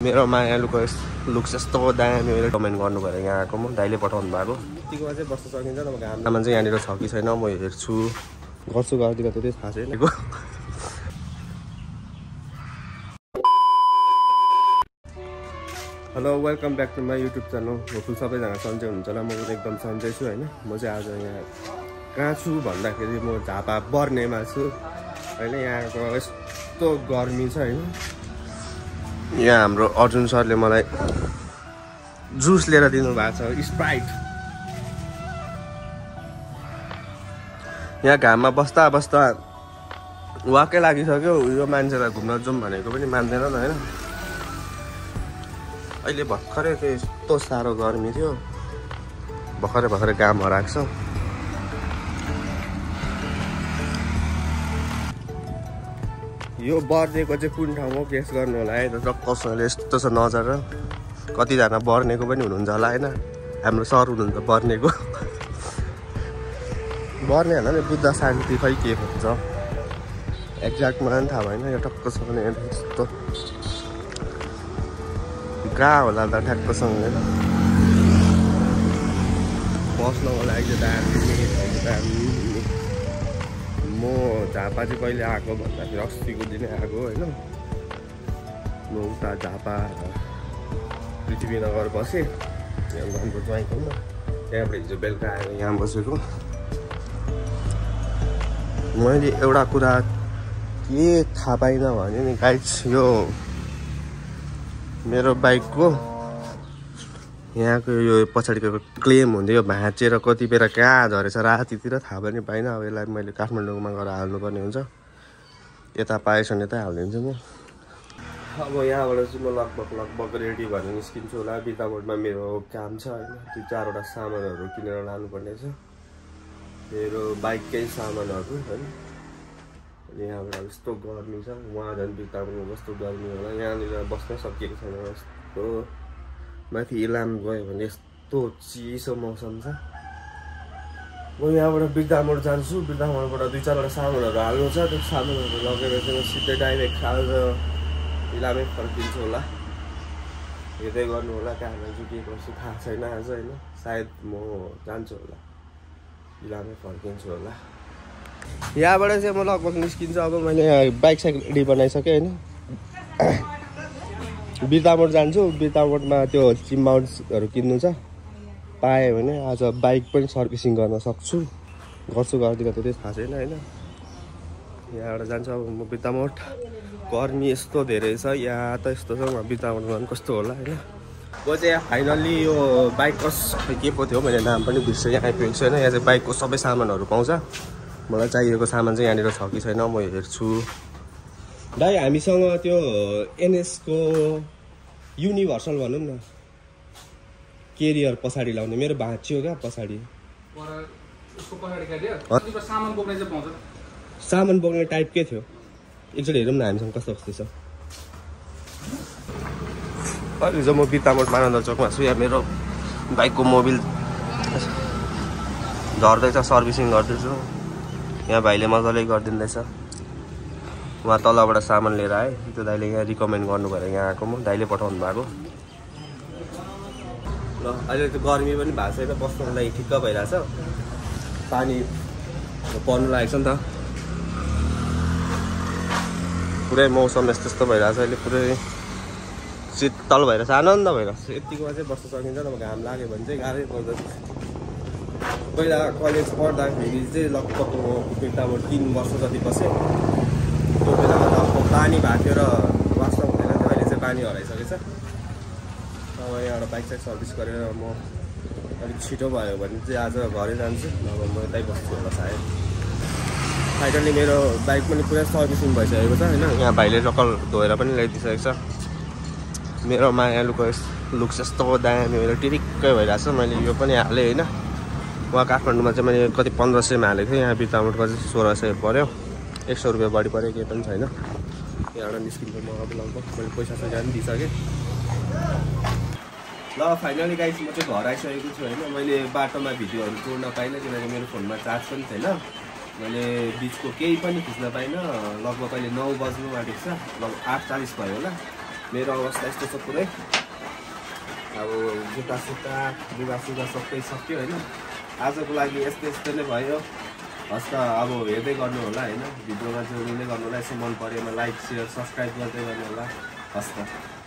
मेरो मायालुको लुक्स यस्तो दामी मैले कमेन्ट गर्नु पऱ्यो यहाँ आएको म दाइले पठाउनु भएको यतिकोमा चाहिँ बस्न सकिन्छ अब घाममा चाहिँ यहाँनिर छ कि छैन म हेर्छु गर्छु गर्दिनँ त्यति थाहा छैन। Hello welcome back to my YouTube channel. Hopeful सबैजना सन्चै हुनुहुन्छ होला। म एकदम सन्चै छु होइन। म चाहिँ आज यहाँ कहाँ छु भन्दाखेरि म झापा बर्नेमा छु होइन। यहाँको यस्तो गर्मी छ होइन। यहाँ हाम्रो अर्जुन सरले मलाई जुस लिएर दिनुभएको छ स्प्राइट। यहाँ घाममा बस्दा बस्दा वाक्कै लागिसक्यो। यो मान्छेलाई घुम्न जाउँ भनेको पनि मान्दैन न होइन। अहिले भर्खरै त्यो यस्तो साह्रो गर्मी थियो, भर्खरै घाम हराएको छ। यो बर्नेको चाहिँ कुन ठाउँ हो गेस गर्नु होला है। कसैले यस्तो छ नजर। कतिजना बर्नेको पनि हुनुहुन्छ होला होइन। हाम्रो सर हुनुहुन्छ बर्नेको। बर्ने होइन नि बुद्ध शान्ति खै के भन्छ एक्ज्याक्ट मलाई पनि थाहा भएन। यो टक्क छ भने यस्तो कहाँ होला त ठ्याक्कसँग बस्नको लागि दामी। म झापा चाहिँ कहिले आएको भन्दाखेरि अस्तिको दिनै आएको होइन। म उता झापा पृथ्वीनगर बसेँ यहाँ घरको ज्वाइँकोमा। त्यहाँबाट हिजो बेलुका आएर यहाँ बसेको। मैले एउटा कुरा के थाहा पाइनँ भने नि गाइस, यो मेरो बाइकको यहाँको यो पछाडिको क्लेम हुँदै यो भाँचेर कति बेला कहाँ झरेछ रातितिर थाहा पनि पाइनँ। अब यसलाई मैले काठमाडौँमा गएर हाल्नुपर्ने हुन्छ। यता पाएछ भने यतै हालिदिन्छु म। अब यहाँबाट चाहिँ म लगभग रेडी भएर निस्किन्छु होला। बिताबोटमा मेरो काम छ होइन। त्यो 4वटा सामानहरू किनेर लानुपर्ने छ, मेरो बाइककै सामानहरू होइन। अनि यहाँबाट अब यस्तो गर्मी छ। उहाँ झन् बिताबोटमा कस्तो गर्मी होला। यहाँनिर बस्न सकिएको छैन। यस्तो माथि इलाम गयो भने यस्तो चिसो मौसम छ। म यहाँबाट बिर्तामोड जान्छु। बिर्तामोडबाट 2-4वटा सामानहरू हाल्नु छ। त्यो सामानहरू लगेर चाहिँ सिधै डाइरेक्ट आज इलामै फर्किन्छु होला। हेर्दै गर्नु होला कहाँ जान्छु के गर्छु थाहा छैन आज होइन। सायद म जान्छु होला, इलामै फर्किन्छु होला। यहाँबाट चाहिँ म लगभग निस्किन्छु। अब मैले बाइक साइक रेडी बनाइसकेँ होइन। बिर्तामोड जान्छु। बिर्तामोडमा त्यो चिममाउन्ट्सहरू किन्नु छ। पाएँ भने आज बाइक पनि सर्भिसिङ गर्न सक्छु। गर्छु गर्दिनँ त्यति थाहा छैन होइन। यहाँबाट जान्छु अब म बिर्तामोड। गर्मी यस्तो धेरै छ यहाँ त। यस्तो छ बिर्तामोडमा पनि कस्तो होला होइन। म चाहिँ यहाँ फाइनल्ली यो बाइकको के पो थियो मैले नाम पनि बिर्सेँ। यहाँ आइपुगेको छु होइन। यहाँ चाहिँ बाइकको सबै सामानहरू पाउँछ। मलाई चाहिएको सामान चाहिँ यहाँनिर छ कि छैन म हेर्छु। दाइ हामीसँग त्यो एनएसको युनिभर्सल भनौँ न केरियर पछाडि लाउने मेरो भाँच्यो क्या पछाडि। सामान बोक्ने टाइपकै थियो। एकचोटि हेरौँ न हामीसँग कस्तो कस्तो छ। अहिले चाहिँ म बिर्तामोड मानन्द चोकमा छु। यहाँ मेरो बाइकको मोबिल झर्दैछ, सर्भिसिङ गर्दैछु। यहाँ भाइले मजाले गरिदिँदैछ। उहाँ तलबाट सामान लिएर आएँ। त्यो दाइले यहाँ रिकमेन्ड गर्नु पऱ्यो यहाँ आएको म दाइले पठाउनु भएको। ल अहिले त्यो गर्मी पनि भएको छैन, बस्नुको लागि ठिक्क भइरहेछ। पानी पर्नु लागेको छ नि त। पुरै मौसम यस्तो भइरहेछ अहिले। पुरै शीतल भइरहेछ, आनन्द भइरहेछ। यतिकोमा चाहिँ बस्न सकिन्छ। अब घाम लाग्यो भने चाहिँ गाह्रै पर्दछ। पहिला कलेज पढ्दाखेरि चाहिँ लगभग बिर्तामोड 3 वर्ष जति बसेँ। त्यो बेलामा त अब पानी भएको थियो र वास्ता हुँदैन थियो। अहिले चाहिँ पानी हराइसकेछ। अब यहाँबाट बाइक साइक सर्भिस गरेर म अलिक छिटो भयो भने चाहिँ आज घरै जान्छु। नभए म यतै बस्छु होला सायद। फाइनली मेरो बाइक पनि पुरै सर्भिसिङ भइसकेको छ होइन। यहाँ भाइले रकल धोएर पनि ल्याइदिइसकेको छ। मेरो मायालुको लुक्स यस्तो दामी मेरो टिरिक्कै भइरहेछ। मैले यो पनि हालेँ होइन। उहाँ काठमाडौँमा चाहिँ मैले कति 1500मा हालेको थिएँ। यहाँ बिर्तामोडको चाहिँ 1600 पऱ्यो। 100 रुपियाँ बढी पऱ्यो, केही पनि छैन। यहाँबाट निस्किन्छ म अब लगभग मैले पैसा पनि दिइसकेँ। ल फाइनली गाइस म चाहिँ घर आइसकेको छु होइन। मैले बाटोमा भिडियोहरू जोड्न पाइनँ किनकि मेरो फोनमा चार्ज पनि थिएन। मैले बिचको केही पनि खिच्न पाइनँ। लगभग अहिले 9 बज्नु आँटेको छ। लगभग 8:40 भयो होला। मेरो अवस्था यस्तो छ पुरै। अब जुत्ता सुत्ता लुगा सुगा सबै सक्यो होइन। आजको लागि यस्तो नै भयो। हस् त अब हेर्दै गर्नु होला होइन, भिडियोमा जोडिँदै गर्नु होला। यसो मन परेमा लाइक सेयर सब्सक्राइब गर्दै गर्नु होला। हस् त।